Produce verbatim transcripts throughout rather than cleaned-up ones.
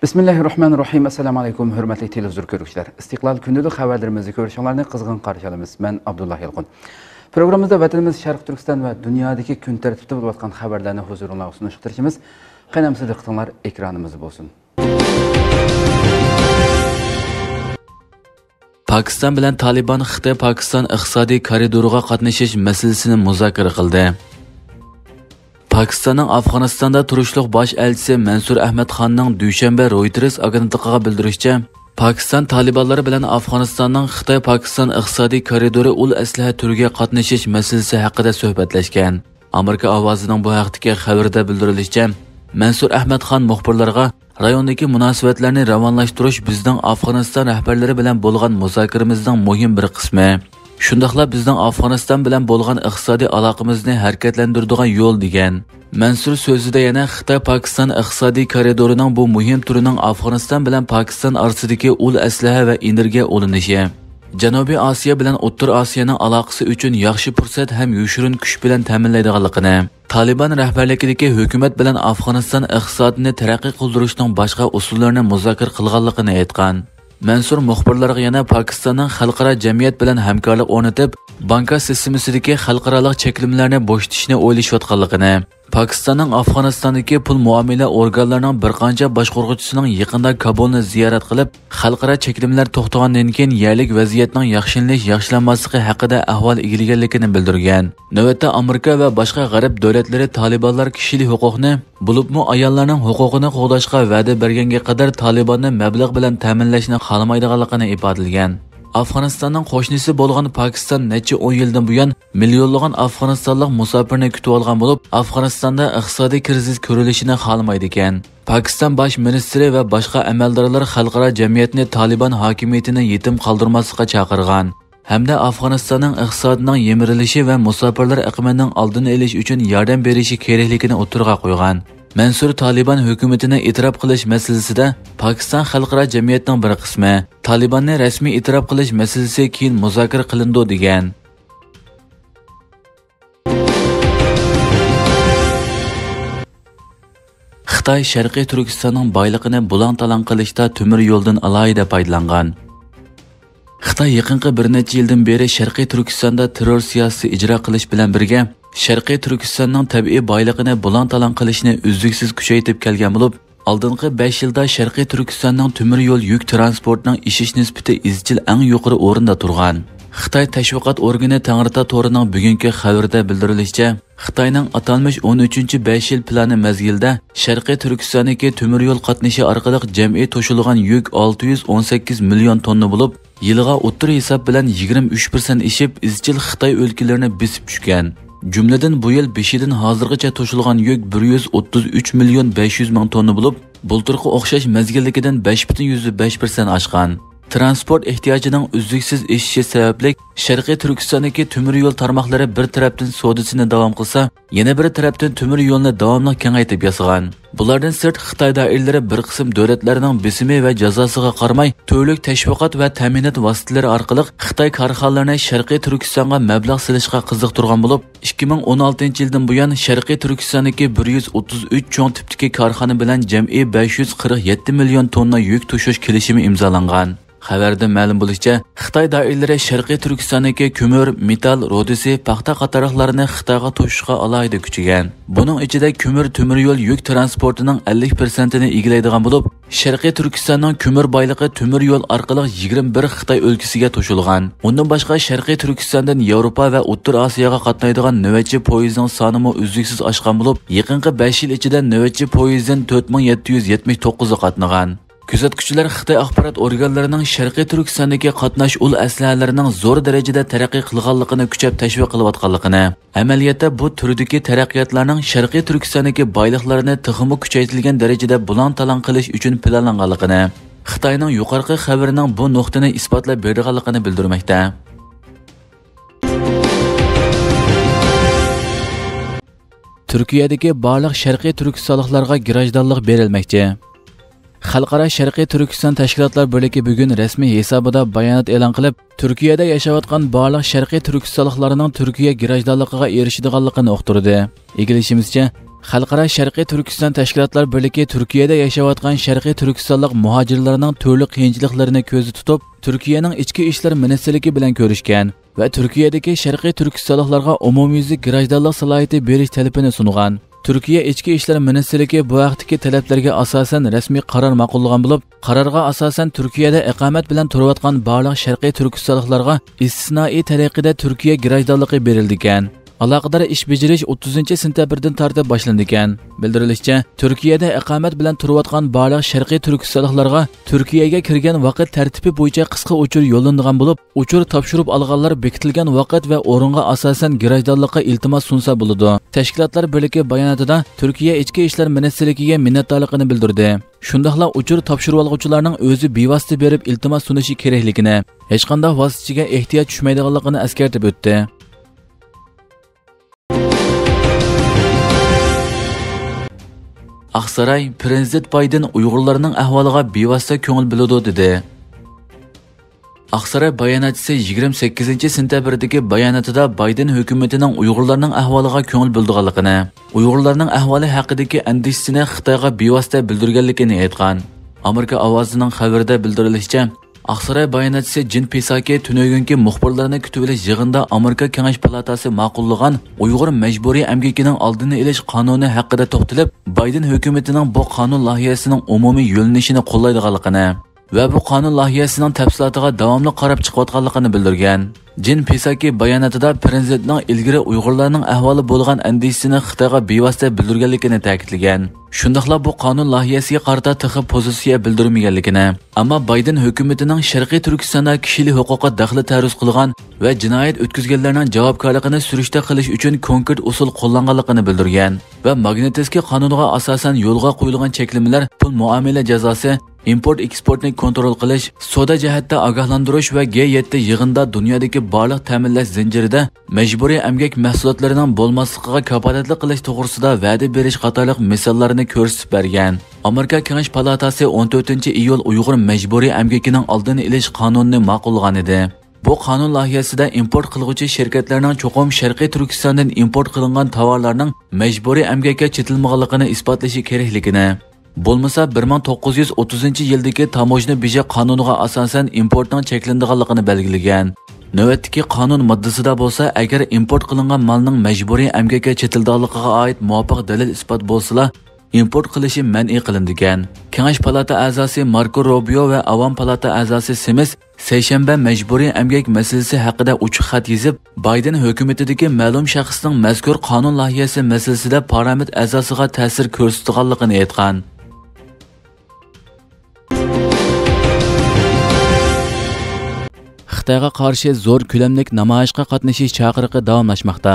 بىسمىللاھىررەھمانىررەھىم. ئەسسالامۇ ئەلەيكۇم، ھۆرمەتلىك تېلېۋىزور كۆرگۈچىلەر. ئىستىقلال كۈندىلىك خەۋەرلىرىمىزنى كۆرۈشۈڭلارنى قىزغىن قارشى ئالىمىز. مەن ئابدۇللا يالقۇن. پروگراممىمىزدا ۋەتىنىمىز شەرقىي تۈركىستان ۋە دۇنيادىكى كۈن تەرتىپتە بولۇۋاتقان خەۋەرلەرنى ھۇزۇرۇڭلارغا سۇنۇشقا تىرىشىمىز. قېنى ئەمىسە دىققىتىڭلار ئېكرانىمىزدا بولسۇن. پاكىستان بىلەن تالىبان خىتاي-پاكىستان ئىقتىسادىي كارىدورىغا قاتنىشىش مەسىلىسىنى مۇزاكىرە قىلدى. پاكىستاننىڭ ئافغانىستاندا تۇرۇشلۇق باش ئەلچىسى مەنسۇر ئەھمەد خاننىڭ دۈشەنبە رويتېرس ئاگېنتلىقىغا بىلدۈرۈشىچە، پاكىستان تالىبانلىرى بىلەن ئافغانىستاننىڭ خىتاي-پاكىستان ئىقتىسادىي كارىدورى ئۇل ئەسلىھە تۈرىگە قاتنىشىش مەسىلىسى ھەققىدە سۆھبەتلەشكەن. ئامېرىكا ئاۋازىنىڭ بۇ ھەقتىكى خەۋىرىدە بىلدۈرۈلۈشىچە، مەنسۇر ئەھمەد خان مۇخبىرلارغا، رايوندىكى مۇناسىۋەتلەرنى راۋانلاشتۇرۇش بىزنىڭ ئافغانىستان رەھبەرلىرى بىلەن بولغان مۇزاكىرىمىزنىڭ مۇھىم بىر قىسمى، شۇنداقلا بىزنىڭ ئافغانىستان بىلەن بولغان ئىقتىسادىي ئالاقىمىزنى ھەرىكەتلەندۈرىدىغان يول، دېگەن. مەنسۇر سۆزىدە يەنە خىتاي-پاكىستان ئىقتىسادىي كارىدورىنىڭ بۇ مۇھىم تۈرىنىڭ ئافغانىستان بىلەن پاكىستان ئارىسىدىكى ئۇل ئەسلىھە ۋە ئېنېرگىيە ئۇلىنىشى، جەنۇبىي ئاسىيا بىلەن ئوتتۇرا ئاسىيانىڭ ئالاقىسى ئۈچۈن ياخشى پۇرسەت ھەم يوشۇرۇن كۈچ بىلەن تەمىنلەيدىغانلىقىنى، تالىبان رەھبەرلىكىدىكى ھۆكۈمەت بىلەن ئافغانىستان ئىقتىسادىنى تەرەققىي قىلدۇرۇشنىڭ باشقا ئۇسۇللىرىنى مۇزاكىرە قىلغانلىقىنى ئېيتقان. مەنسۇر مۇخبىرلارغا يەنە پاكىستاننىڭ خەلقئارا جەمئىيەت بىلەن ھەمكارلىق ئورنىتىپ، بانكا سىستېمىسىدىكى خەلقئارالىق چەكلىمىلەرنى بوشىتىشنى ئويلىشىۋاتقانلىقىنى، پاكىستاننىڭ ئافغانىستاندىكى پۇل مۇئامىلە ئورگانلىرىنىڭ بىر قانچە باشقۇرغۇچىسىنىڭ يېقىندا كابۇلنى زىيارەت قىلىپ، خەلقئارا چەكلىمىلەر توختىغاندىن كېيىن يەرلىك ۋەزىيەتنىڭ ياخشىلىنىش-ياخشىلانماسلىقى ھەققىدە ئەھۋال ئىگىلىگەنلىكىنى بىلدۈرگەن. نۆۋەتتە ئامېرىكا ۋە باشقا غەرب دۆلەتلىرى تالىبانلار كىشىلىك ھوقۇقنى، بولۇپمۇ ئاياللارنىڭ ھوقۇقىنى قوغداشقا ۋەدە بەرگەنگە قەدەر تالىباننى مەبلەغ بىلەن تەمىنلەشنى خالىمايدىغانلىقىنى ئىپادىلىگەن. ئافغانىستاننىڭ قوشنىسى بولغان پاكىستان نەچچە ئون يىلدىن بۇيان مىليونلىغان ئافغانىستانلىق مۇساپىرنى كۈتۈۋالغان بولۇپ، ئافغانىستاندا ئىقتىسادىي كىرىزىس كۆرۈلۈشىنى خالىمايدىكەن. پاكىستان باش مىنىستىرى ۋە باشقا ئەمەلدارلار خەلقئارا جەمئىيەتنى تالىبان ھاكىمىيىتىنى يېتىم قالدۇرماسلىققا چاقىرغان ھەمدە ئافغانىستاننىڭ ئىقتىسادىنىڭ يىمىرىلىشى ۋە مۇساپىرلار ئېقىمىنىڭ ئالدىنى ئېلىش ئۈچۈن ياردەم بېرىشى كېرەكلىكىنى ئوتتۇرىغا قويغان. مەنسۇر تالىبان ھۆكۈمىتىنى ئېتىراپ قىلىش مەسىلىسىدە پاكىستان خەلقئارا جەمئىيەتنىڭ بىر قىسمى، تالىباننى رەسمىي ئېتىراپ قىلىش مەسىلىسى كېيىن مۇزاكىرە قىلىنىدۇ، دېگەن. خىتاي شەرقىي تۈركىستاننىڭ بايلىقىنى بۇلاڭ-تالاڭ قىلىشتا تۆمۈر يولدىن ئالاھىدە پايدىلانغان. خىتاي يېقىنقى بىر نەچچە يىلدىن بېرى شەرقىي تۈركىستاندا تېررور سىياسىتى ئىجرا قىلىش بىلەن بىرگە، شەرقىي تۈركىستاننىڭ تەبىئىي بايلىقىنى بۇلاڭ-تالاڭ قىلىشنى ئۈزلۈكسىز كۈچەيتىپ كەلگەن بولۇپ، ئالدىنقى بەش يىلدا شەرقىي تۈركىستاننىڭ تۆمۈر يول يۈك تىرانسپورتىنىڭ ئېشىش نىسبىتى ئىزچىل ئەڭ يۇقىرى ئورۇندا تۇرغان. خىتاي تەشۋىقات ئورگىنى تەڭرىتاغ تورىنىڭ بۈگۈنكى خەۋىرىدە بىلدۈرۈلۈشىچە، خىتاينىڭ ئاتالمىش ئون ئۈچىنچى بەش يىل پىلانى مەزگىلىدە شەرقىي تۈركىستاندىكى تۆمۈر يول قاتنىشى ئارقىلىق جەمئىي توشۇلغان يۈك ئالتە يۈز ئون سەككىز مىليون توننا بولۇپ، يىلىغا ئوتتۇرا ھېساب بىلەن يىگىرمە ئۈچ پىرسەنت ئېشىپ، ئىزچىل خىتاي ئۆلكىلىرىنى بېسىپ چۈشكەن. جۈملىدىن بۇ يىل بېشىدىن ھازىرغىچە توشۇلغان يۈك بىر يۈز ئوتتۇز ئۈچ مىليون بەش يۈز مىڭ توننا بولۇپ، بۇلتۇرقى ئوخشاش مەزگىلدىكىدىن بەش پۈتۈن يۈزدە بەش پىرسەنت ئاشقان. تىرانسپورت ئېھتىياجىنىڭ ئۈزلۈكسىز ئېشىشى سەۋەبلىك، شەرقىي تۈركىستاندىكى تۆمۈر يول تارماقلىرى بىر تەرەپتىن سودىسىنى داۋام قىلسا، يەنە بىر تەرەپتىن تۆمۈر يولنى داۋاملىق كېڭەيتىپ ياسىغان. بۇلاردىن سىرت، خىتاي دائىرىلىرى بىر قىسىم دۆلەتلەرنىڭ بېسىمى ۋە جازاسىغا قارىماي، تۈرلۈك تەشۋىقات ۋە تەمىنات ۋاسىتىلىرى ئارقىلىق خىتاي كارخانىلىرىنى شەرقىي تۈركىستانغا مەبلەغ سېلىشقا قىزىقتۇرغان بولۇپ، ئىككى مىڭ ئون ئالتىنچى يىلدىن بۇيان شەرقىي تۈركىستاندىكى بىر يۈز ئوتتۇز ئۈچ چوڭ تىپتىكى كارخانا بىلەن جەمئىي بەش يۈز قىرىق يەتتە مىليون توننا يۈك توشۇش كېلىشىمى ئىمزالانغان. خەۋەردىن مەلۇم بولۇشىچە، خىتاي دائىرىلىرى شەرقىي تۈركىستاندىكى كۆمۈر، مېتال رۇدىسى، پاختا قاتارلىقلارنى خىتايغا توشۇشقا ئالاھىدە كۈچىگەن. بۇنىڭ ئىچىدە كۆمۈر تۆمۈر يول يۈك تىرانسپورتىنىڭ ئەللىك پىرسەنتىنى ئىگىلەيدىغان بولۇپ، شەرقىي تۈركىستاننىڭ كۆمۈر بايلىقى تۆمۈر يول ئارقىلىق يىگىرمە بىر خىتاي ئۆلكىسىگە توشۇلغان. ئۇندىن باشقا، شەرقىي تۈركىستاندىن ياۋروپا ۋە ئوتتۇرا ئاسىياغا قاتنايدىغان نۆۋەتچى پويىزنىڭ سانىمۇ ئۈزلۈكسىز ئاشقان بولۇپ، يېقىنقى بەش يىل ئىچىدە نۆۋەتچى پويىزدىن تۆت مىڭ يەتتە يۈز يەتمىش توققۇزى قاتنىغان. كۆزەتكۈچىلەر خىتاي ئاخبارات ئورگانلىرىنىڭ شەرقىي تۈركىستاندىكى قاتناش ئۇل ئەسلىھەلىرىنىڭ زور دەرىجىدە تەرەققىي قىلغانلىقىنى كۈچەپ تەشۋىق قىلىۋاتقانلىقىنى، ئەمەلىيەتتە بۇ تۈردىكى تەرەققىياتلارنىڭ شەرقىي تۈركىستاندىكى بايلىقلارنى تېخىمۇ كۈچەيتىلگەن دەرىجىدە بۇلاڭ-تالاڭ قىلىش ئۈچۈن پىلانلانغانلىقىنى، خىتاينىڭ يۇقىرىقى خەۋىرىنىڭ بۇ نۇقتىنى ئىسپاتلاپ بېرىدىغانلىقىنى بىلدۈرمەكتە. تۈركىيەدىكى بارلىق شەرقىي تۈركىستانلىقلارغا گىراژدانلىق بېرىلمەكچى. خەلقئارا شەرقىي تۈركىستان تەشكىلاتلار بىرلىكى بۈگۈن رەسمىي ھېسابىدا بايانات ئېلان قىلىپ، تۈركىيەدە ياشاۋاتقان بارلىق شەرقىي تۈركىستانلىقلارنىڭ تۈركىيە گىراژدانلىقىغا ئېرىشىدىغانلىقىنى ئۇقتۇردى. ئىگىلىشىمىزچە، خەلقئارا شەرقىي تۈركىستان تەشكىلاتلار بىرلىكى تۈركىيەدە ياشاۋاتقان شەرقىي تۈركىستانلىق مۇھاجىرلارنىڭ تۈرلۈك قىيىنچىلىقلىرىنى كۆزدە تۇتۇپ، تۈركىيەنىڭ ئىچكى ئىشلار مىنىستىرلىكى بىلەن كۆرۈشكەن ۋە تۈركىيەدىكى شەرقىي تۈركىستانلىقلارغا ئومۇميۈزلۈك گىراژدانلىق سالاھىيىتى بېرىش تەلىپىنى سۇنغان. تۈركىيە ئىچكى ئىشلار مىنىستىرلىكى بۇ ھەقتىكى تەلەپلەرگە ئاساسەن رەسمىي قارار ماقۇللىغان بولۇپ، قارارغا ئاساسەن تۈركىيەدە ئىقامەت بىلەن تۇرۇۋاتقان بارلىق شەرقىي تۈركىستانلىقلارغا ئىستىسنائىي تەرىقىدە تۈركىيە گىراژدانلىقى بېرىلىدىكەن. ئالاقىدار ئىش بېجىرىش ئوتتۇزىنچى سېنتەبىردىن تارتىپ باشلىنىدىكەن. بىلدۈرۈلۈشىچە، تۈركىيەدە ئىقامەت بىلەن تۇرۇۋاتقان بارلىق شەرقىي تۈركىستانلىقلارغا تۈركىيەگە كىرگەن ۋاقىت تەرتىپى بويىچە قىسقا ئۇچۇر يوللىنىدىغان بولۇپ، ئۇچۇر تاپشۇرۇپ ئالغانلار بېكىتىلگەن ۋاقىت ۋە ئورۇنغا ئاساسەن گىراژدانلىققا ئىلتىماس سۇنسا بولىدۇ. تەشكىلاتلار بىرلىكى باياناتىدا تۈركىيە ئىچكى ئىشلار مىنىستىرلىكىگە مىننەتدارلىقىنى بىلدۈردى. شۇنداقلا ئۇچۇر تاپشۇرۇۋالغۇچىلارنىڭ ئۆزى بىۋاسىتە بېرىپ ئىلتىماس سۇنۇشى كېرەكلىكىنى، ھېچقانداق ۋاسىتىچىگە ئېھتىياج چۈشمەيدىغانلىقىنى ئەسكەرتىپ ئۆتتى. ئاقساراي، پىرېزىدېنت بايدېن ئۇيغۇرلارنىڭ ئەھۋالىغا بىۋاسىتە كۆڭۈل بۆلىدۇ، دېدى. ئاقساراي باياناتچىسى يىگىرمە سەككىزىنچى سېنتەبىردىكى باياناتىدا بايدېن ھۆكۈمىتىنىڭ ئۇيغۇرلارنىڭ ئەھۋالىغا كۆڭۈل بۆلىدىغانلىقىنى، ئۇيغۇرلارنىڭ ئەھۋالى ھەققىدىكى ئەندىشىسىنى خىتايغا بىۋاسىتە بىلدۈرگەنلىكىنى ئېيتقان. ئامېرىكا ئاۋازىنىڭ خەۋىرىدە بىلدۈرۈلۈشىچە، ئاقساراي باياناتچىسى جىن پىساكى تۈنۈگۈنكى مۇخبىرلارنى كۈتۈۋېلىش يىغىنىدا ئامېرىكا كېڭەش پالاتاسى ماقۇللىغان ئۇيغۇر مەجبۇرىي ئەمگىكىنىڭ ئالدىنى ئېلىش قانۇنى ھەققىدە توختىلىپ، بايدېن ھۆكۈمىتىنىڭ بۇ قانۇن لايىھەسىنىڭ ئومۇمىي يۆنىلىشىنى قوللايدىغانلىقىنى ۋە بۇ قانۇن لايىھەسىنىڭ تەپسىلاتىغا داۋاملىق قاراپ چىقىۋاتقانلىقىنى بىلدۈرگەن. جىن پىساكى باياناتىدا پىرېزىدېنتنىڭ ئىلگىرى ئۇيغۇرلارنىڭ ئەھۋالى بولغان ئەندىشىسىنى خىتايغا بىۋاسىتە بىلدۈرگەنلىكىنى تەكىتلىگەن. شۇنداقلا بۇ قانۇن لايىھەسىگە قارىتا تېخى پوزىتسىيە بىلدۈرمىگەنلىكىنى، ئەمما بايدېن ھۆكۈمىتىنىڭ شەرقىي تۈركىستاندا كىشىلىك ھوقۇققا دەخلى تەرۇز قىلغان ۋە جىنايەت ئۆتكۈزگەنلەرنىڭ جاۋابكارلىقىنى سۈرۈشتە قىلىش ئۈچۈن كونكرېت ئۇسۇل قوللانغانلىقىنى بىلدۈرگەن ۋە ماگنىتسكىي قانۇنىغا ئاساسەن يولغا قويۇلغان چەكلىمىلەر پۇل مۇئامىلە جازاسى، ئىمپورت ئېكسپورتنى كونترول قىلىش، سودا جەھەتتە ئاگاھلاندۇرۇش ۋە گې يەتتە يىغىندا دۇنيادىكى بارلىق تەمىنلەش زەنجىرىدە مەجبۇرىي ئەمگەك مەھسۇلاتلىرىنىڭ بولماسلىقىغا كاپالەتلىك قىلىش توغرىسىدا ۋەدە بېرىش قاتارلىق مىساللارنى كۆرسىتىپ بەرگەن. ئامېرىكا كېڭەش پالاتاسى ئون تۆتىنچى ئىيۇل ئۇيغۇر مەجبۇرىي ئەمگىكىنىڭ ئالدىنى ئېلىش قانۇنىنى ماقۇللىغان ئىدى. بۇ قانۇن لايىھەسىدە ئىمپورت قىلغۇچى شىركەتلەرنىڭ چوقۇم شەرقىي تۈركىستاندىن ئىمپورت قىلىنغان تاۋارلارنىڭ مەجبۇرىي ئەمگەككە چېتىلمىغانلىقىنى ئىسپاتلىشى كېرەكلىكىنى، بولمىسا بىر مىڭ توققۇز يۈز ئوتتۇزىنچى يىلدىكى تاموژنا بېجى قانۇنىغا ئاساسەن ئىمپورتنىڭ چەكلىنىدىغانلىقىنى بەلگىلىگەن. نۆۋەتتىكى قانۇن ماددىسىدا بولسا، ئەگەر ئىمپورت قىلىنغان مالنىڭ مەجبۇرىي ئەمگەككە چېتىلىدىغانلىقىغا ئائىت مۇۋاپىق دەلىل-ئىسپات بولسىلا، ئىمپورت قىلىشى مەنئى قىلىنىدىكەن. كېڭەش پالاتا ئەزاسى ماركو روبىيو ۋە ئاۋام پالاتا ئەزاسى سىمىس سەيشەنبە مەجبۇرىي ئەمگەك مەسىلىسى ھەققىدە ئوچۇق خەت يېزىپ، بايدېن ھۆكۈمىتىدىكى مەلۇم شەخسنىڭ مەزكۇر قانۇن لايىھەسى مەسىلىسىدە پارلامېنت ئەزاسىغا تەسىر كۆرسىتىدىغانلىقىنى ئېيتقان. خىتايغا قارشى زور كۆلەملىك نامايىشقا قاتنىشىش چاقىرىقى داۋاملاشماقتا.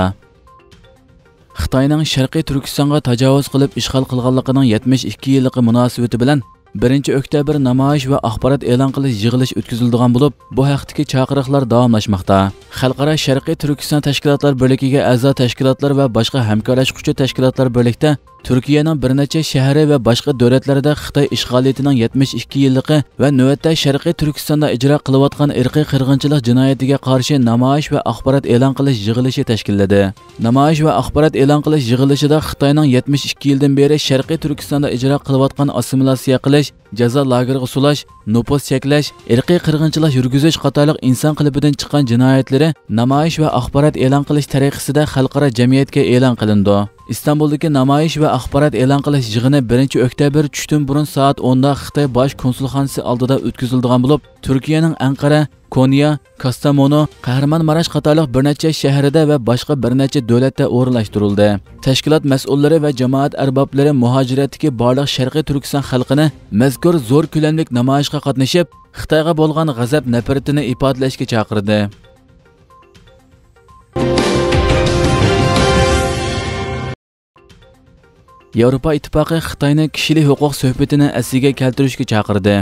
خىتاينىڭ شەرقىي تۈركىستانغا تاجاۋۇز قىلىپ ئىشغال قىلغانلىقىنىڭ يەتمىش ئىككى يىللىقى مۇناسىۋىتى بىلەن بىرىنچى ئۆكتەبىر نامايىش ۋە ئاخبارات ئېلان قىلىش يىغىلىشى ئۆتكۈزۈلىدىغان بولۇپ، بۇ ھەقتىكى چاقىرىقلار داۋاملاشماقتا. خەلقئارا شەرقىي تۈركىستان تەشكىلاتلار بىرلىكىگە ئەزا تەشكىلاتلار ۋە باشقا ھەمكارلاشقۇچى تەشكىلاتلار بىرلىكتە تۈركىيەنىڭ بىر نەچچە شەھىرى ۋە باشقا دۆلەتلەردە خىتاي ئىشغالىيىتىنىڭ يەتمىش ئىككى يىللىقى ۋە نۆۋەتتە شەرقىي تۈركىستاندا ئىجرا قىلىۋاتقان ئىرقىي قىرغىنچىلىق جىنايىتىگە قارشى نامايىش ۋە ئاخبارات ئېلان قىلىش يىغىلىشى تەشكىللىدى. نامايىش ۋە ئاخبارات ئېلان قىلىش يىغىلىشىدا خىتاينىڭ يەتمىش ئىككى يىلدىن بېرى شەرقىي تۈركىستاندا ئىجرا قىلىۋاتقان ئاسسىمىلياتسىيە قىلىش، جازا لاگېرىغا سولاش، نوپۇس چەكلەش، ئىرقىي قىرغىنچىلىق يۈرگۈزۈش قاتارلىق ئىنسان قېلىپىدىن چىققان جىنايەتلىرى نامايىش ۋە ئاخبارات ئېلان قىلىش تەرىقىسىدە خەلقئارا جەمئىيەتكە ئېلان قىلىنىدۇ. ئىستانبۇلدىكى نامايىش ۋە ئاخبارات ئېلان قىلىش يىغىنى بىرىنچى ئۆكتەبىر چۈشتىن بۇرۇن سائەت ئوندا خىتاي باش كونسۇلخانىسى ئالدىدا ئۆتكۈزۈلىدىغان بولۇپ، تۈركىيەنىڭ ئەنقەرە، كونيا، كاستامونۇ، قەھرىمانماراش قاتارلىق بىر نەچچە شەھىرىدە ۋە باشقا بىر نەچچە دۆلەتتە ئورۇنلاشتۇرۇلدى. تەشكىلات مەسئۇللىرى ۋە جامائەت ئەربابلىرى مۇھاجىرەتتىكى بارلىق شەرقىي تۈركىستان خەلقىنى مەزكۇر زور كۆلەملىك نامايىشقا قاتنىشىپ، خىتايغا بولغان غەزەپ نەپرىتىنى ئىپادىلەشكە چاقىردى. ياۋروپا ئىتتىپاقى خىتاينى كىشىلىك ھوقۇق سۆھبىتىنى ئەسلىگە كەلتۈرۈشكە چاقىردى.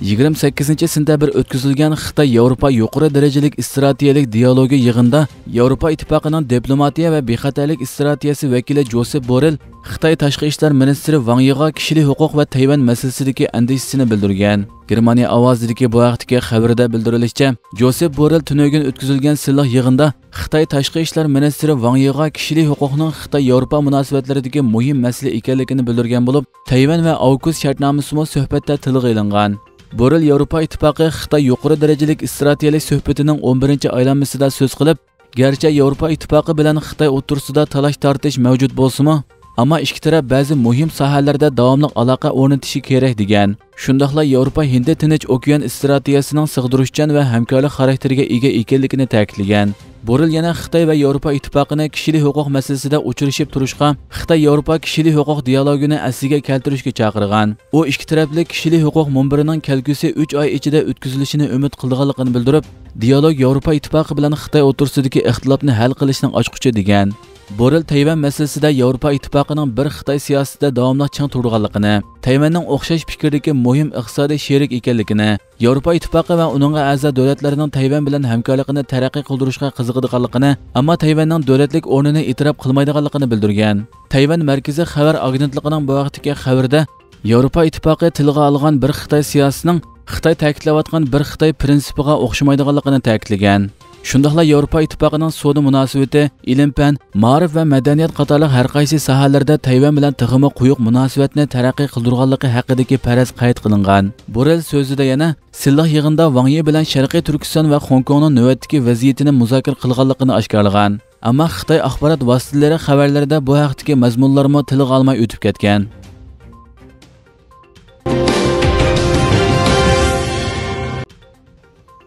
يىگىرمە سەككىزىنچى سېنتەبىر ئۆتكۈزۈلگەن خىتاي ياۋروپا يۇقىرى دەرىجىلىك ئىستراتېگىيەلىك دىيالوگى يىغىنىدا ياۋروپا ئىتتىپاقىنىڭ دىپلوماتىيە ۋە بىخەتەرلىك ئىستراتېگىيەسى ۋەكىلى جوسېپ بورېل خىتاي تاشقى ئىشلار مىنىستىرى ۋاڭ يىغا كىشىلىك ھوقۇق ۋە تەيۋەن مەسىلىسىدىكى ئەندىشىسىنى بىلدۈرگەن. گېرمانىيە ئاۋازىدىكى بۇ ھەقتىكى خەۋىرىدە بىلدۈرۈلۈشىچە، جوسېپ بورېل تۈنۈگۈن ئۆتكۈزۈلگەن سىنلىق يىغىندا خىتاي تاشقى ئىشلار مىنىستىرى ۋاڭ يىغا كىشىلىك ھوقۇقنىڭ خىتاي ياۋروپا مۇناسىۋەتلىرىدىكى مۇھىم مەسىلە ئىكەنلىكىنى بىلدۈرگەن بولۇپ، تەيۋەن ۋە ئاۋكۇس شەرتنامىسىمۇ سۆھبەتتە تىلغا ئېلىنغان. بورېل ياۋروپا ئىتتىپاقى خىتاي يۇقىرى دەرىجىلىك ئىستراتېگىيەلىك سۆھبىتىنىڭ ئون بىرىنچى ئايلانمىسىدا سۆز قىلىپ، گەرچە ياۋروپا ئىتتىپاقى بىلەن خىتاي ئوتتۇرىسىدا تالاش-تارتىش مەۋجۇت بولسىمۇ، ئەمما ئىككى تەرەپ بەزى مۇھىم ساھەلەردە داۋاملىق ئالاقە ئورنىتىشى كېرەك دېگەن. شۇنداقلا ياۋروپا ھىندى تىنچ ئوكيان ئىستراتېگىيەسىنىڭ سىغدۇرۇشچان ۋە ھەمكارلىق خاراكتېرىگە ئىگە ئىكەنلىكىنى تەكىتلىگەن. بورېل يەنە خىتاي ۋە ياۋروپا ئىتتىپاقىنى كىشىلىك ھوقۇق مەسىلىسىدە ئۇچرىشىپ تۇرۇشقا، خىتاي-ياۋروپا كىشىلىك ھوقۇق دىيالوگىنى ئەسلىگە كەلتۈرۈشكە چاقىرغان. ئۇ ئىككى تەرەپلىك كىشىلىك ھوقۇق مۇنبىرىنىڭ كەلگۈسى ئۈچ ئاي ئىچىدە ئۆتكۈزۈلۈشىنى ئۈمىد قىلىدىغانلىقىنى بىلدۈرۈپ، دىيالوگ ياۋروپا ئىتتىپاقى بىلەن خىتاي ئوتتۇرىسىدىكى ئىختىلاپنى ھەل قىلىشنىڭ ئاچقۇچى دېگەن. بورېل تەيۋەن مەسىلىسىدە ياۋروپا ئىتتىپاقىنىڭ بىر خىتاي سىياسىتىدە داۋاملىق چىڭ تۇرىدىغانلىقىنى، تەيۋەننىڭ ئوخشاش پىكىردىكى مۇھىم ئىقتىسادىي شېرىك ئىكەنلىكىنى، ياۋروپا ئىتتىپاقى ۋە ئۇنىڭغا ئەزا دۆلەتلەرنىڭ تەيۋەن بىلەن ھەمكارلىقىنى تەرەققىي قىلدۇرۇشقا قىزىقىدىغانلىقىنى، ئەمما تەيۋەننىڭ دۆلەتلىك ئورنىنى ئېتىراپ قىلمايدىغانلىقىنى بىلدۈرگەن. تەيۋەن مەركىزىي خەۋەر ئاگېنتلىقىنىڭ بۇ ھەقتىكى خەۋىرىدە، ياۋروپا ئىتتىپاقى تىلغا ئالغان بىر خىتاي سىياسىتىنىڭ خىتاي تەكىتلەۋاتقان بىر خىتاي پىرىنسىپىغا ئوخشىمايدىغانلىقىنى تەكىتلىگەن. شۇنداقلا ياۋروپا ئىتتىپاقىنىڭ سودا مۇناسىۋىتى، ئىلىم-پەن، مائارىپ ۋە مەدەنىيەت قاتارلىق ھەر قايسى ساھەلەردە تەيۋەن بىلەن تېخىمۇ قويۇق مۇناسىۋەتنى تەرەققىي قىلدۇرغانلىقى ھەققىدىكى پەرەز قەيت قىلىنغان. بورېل سۆزىدە يەنە سىنلىق يىغىندا ۋاڭ يى بىلەن شەرقىي تۈركىستان ۋە خوڭكوڭنىڭ نۆۋەتتىكى ۋەزىيىتىنى مۇزاكىرە قىلغانلىقىنى ئاشكارىلىغان. ئەمما خىتاي ئاخبارات ۋاسىتىلىرى خەۋەرلىرىدە بۇ ھەقتىكى مەزمۇنلارمۇ تىلغا ئالماي ئۆتۈپ كەتكەن.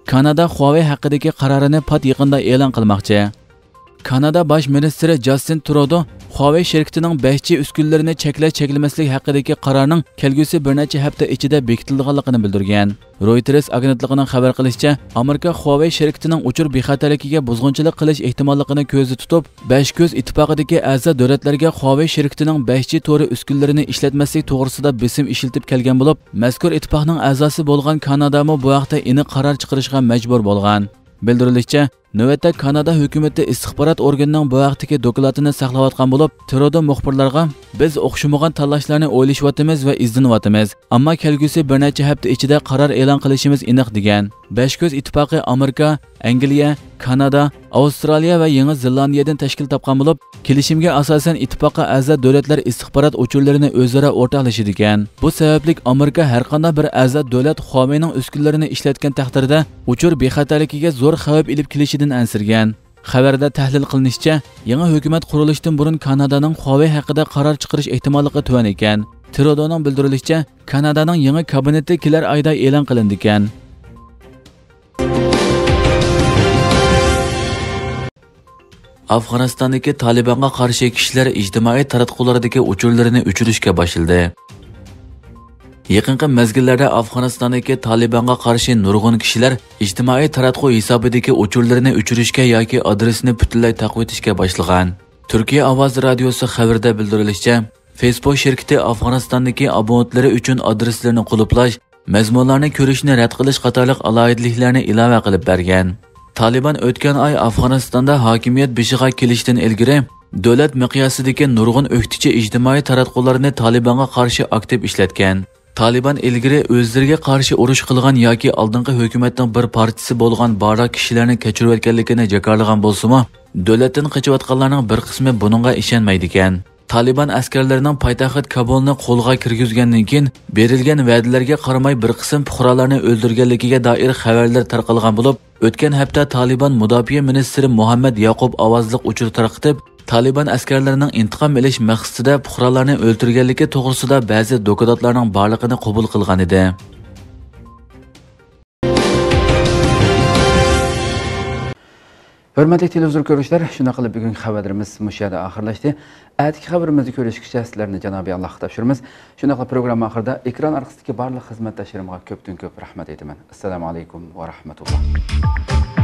كانادا خۇاۋېي ھەققىدىكى قارارىنى پات يېقىندا ئېلان قىلماقچى. كانادا باش مىنىستىرى جاستىن ترۇدو خۇاۋېي شىركىتىنىڭ بەش جى ئۈسكۈنىلىرىنى چەكلەش-چەكلىمەسلىك ھەققىدىكى قارارنىڭ كەلگۈسى بىر نەچچە ھەپتە ئىچىدە بېكىتىلىدىغانلىقىنى بىلدۈرگەن. رويتېرس ئاگېنتلىقىنىڭ خەۋەر قىلىشىچە، ئامېرىكا خۇاۋېي شىركىتىنىڭ ئۇچۇر بىخەتەرلىكىگە بۇزغۇنچىلىق قىلىش ئېھتىماللىقىنى كۆزدە تۇتۇپ، بەش كۆز ئىتتىپاقىدىكى ئەزا دۆلەتلەرگە خۇاۋېي شىركىتىنىڭ بەش جى تورى ئۈسكۈنىلىرىنى ئىشلەتمەسلىك توغرىسىدا بېسىم ئىشلىتىپ كەلگەن بولۇپ، مەزكۇر ئىتتىپاقنىڭ ئەزاسى بولغان كانادامۇ بۇ ھەقتە ئېنىق قارار چىقىرىشقا مەجبۇر بولغان. بىلدۈرۈلۈشىچە، نۆۋەتتە كانادا ھۆكۈمىتى ئىستىخبارات ئورگىنىنىڭ بۇ ھەقتىكى دوكلاتىنى ساقلاۋاتقان بولۇپ، ترۇدو مۇخبىرلارغا، «بىز ئوخشىمىغان تاللاشلارنى ئويلىشىۋاتىمىز ۋە ئىزدىنىۋاتىمىز، ئەمما كەلگۈسى بىر نەچچە ھەپتە ئىچىدە قارار ئېلان قىلىشىمىز ئېنىق» دېگەن. بەش كۆز ئىتتىپاقى ئامېرىكا، ئەنگلىيە، كانادا، ئاۋسترالىيە ۋە يېڭى زېلاندىيەدىن تەشكىل تاپقان بولۇپ، كېلىشىمگە ئاساسەن ئىتتىپاققا ئەزا دۆلەتلەر ئىستىخبارات ئۇچۇرلىرىنى ئۆزئارا ئورتاقلىشىدىكەن. بۇ سەۋەبلىك ئامېرىكا ھەرقانداق بىر ئەزا دۆلەت خۇاۋېينىڭ ئۈسكۈنىلىرىنى ئىشلەتكەن تەقدىردە ئۇچۇر بىخەتەرلىكىگە زور خەۋپ ئېلىپ كېلىشىدىن ئەنسىرىگەن. خەۋەردە تەھلىل قىلىنىشىچە، يېڭى ھۆكۈمەت قۇرۇلۇشتىن بۇرۇن كانادانىڭ خۇاۋېي ھەققىدە قارار چىقىرىش ئېھتىماللىقى تۆۋەن ئىكەن. ترۇدونىڭ بىلدۈرۈشىچە، كانادانىڭ يېڭى كابىنېتى كېلەر ئايدا ئېلان قىلىنىدىكەن. ئافغانىستاندىكى تالىبانغا قارشى كىشىلەر ئىجتىمائىي تاراتقۇلاردىكى ئۇچۇرلىرىنى ئۆچۈرۈشكە باشلىدى. يېقىنقى مەزگىللەردە ئافغانىستاندىكى تالىبانغا قارشى نۇرغۇن كىشىلەر ئىجتىمائىي تاراتقۇ ھېسابىدىكى ئۇچۇرلىرىنى ئۆچۈرۈشكە ياكى ئادرېسىنى پۈتۈنلەي تاقىۋېتىشكە باشلىغان. تۈركىيە ئاۋازى رادىيوسى خەۋىرىدە بىلدۈرۈلۈشىچە، فېيسبۇك شىركىتى ئافغانىستاندىكى ئابونېنتلىرى ئۈچۈن ئادرېسلىرىنى قۇلۇپلاش، مەزمۇنلارنى كۆرۈشنى رەت قىلىش قاتارلىق ئالاھىدىلىكلەرنى ئىلاۋە قىلىپ بەرگەن. تالىبان ئۆتكەن ئاي ئافغانىستاندا ھاكىمىيەت بېشىغا كېلىشتىن ئىلگىرى، دۆلەت مىقياسىدىكى نۇرغۇن ئۆكتىچى ئىجتىمائىي تاراتقۇلارنى تالىبانغا قارشى ئاكتىپ ئىشلەتكەن. تالىبان ئىلگىرى ئۆزلىرىگە قارشى ئۇرۇش قىلغان ياكى ئالدىنقى ھۆكۈمەتنىڭ بىر پارچىسى بولغان بارلىق كىشىلەرنى كەچۈرۈۋەتكەنلىكىنى جاكارلىغان بولسىمۇ، دۆلەتتىن قېچىۋاتقانلارنىڭ بىر قىسمى بۇنىڭغا ئىشەنمەيدىكەن. تالىبان ئەسكەرلىرىنىڭ پايتەخت كابۇلنى قولغا كىرگۈزگەندىن كېيىن، بېرىلگەن ۋەدىلەرگە قارىماي بىر قىسىم پۇقرالارنى ئۆلتۈرگەنلىكىگە دائىر خەۋەرلەر تارقالغان بولۇپ، ئۆتكەن ھەپتە تالىبان مۇداپىئە مىنىستىرى مۇھەممەد ياقۇپ ئاۋازلىق ئۇچۇر تارقىتىپ، تالىبان ئەسكەرلىرىنىڭ ئىنتىقام ئېلىش مەقسىتىدە پۇقرالارنى ئۆلتۈرگەنلىكى توغرىسىدا بەزى دوكلاتلارنىڭ بارلىقىنى قوبۇل قىلغانىدى. ھۆرمەتلىك تېلېۋىزور كۆرۈشلەر، شۇنداق قىلىپ بۈگۈنكى خەۋەرلىرىمىز مۇشۇ يەردە ئاخىرلاشتى. ئەتىكى خەۋىرىمىزدە كۆرۈشكىچە سىلەرنى جانابىي ئاللاھقا تاپشۇرىمىز. شۇنداقلا پروگرامما ئاخىرىدا ئېكران ئارقىسىدىكى بارلىق خىزمەتداشلىرىمغا كۆپتىن كۆپ رەھمەت ئېيتىمەن. ئەسسالامۇ ئەلەيكۇم ۋە رەھمەتۇللا.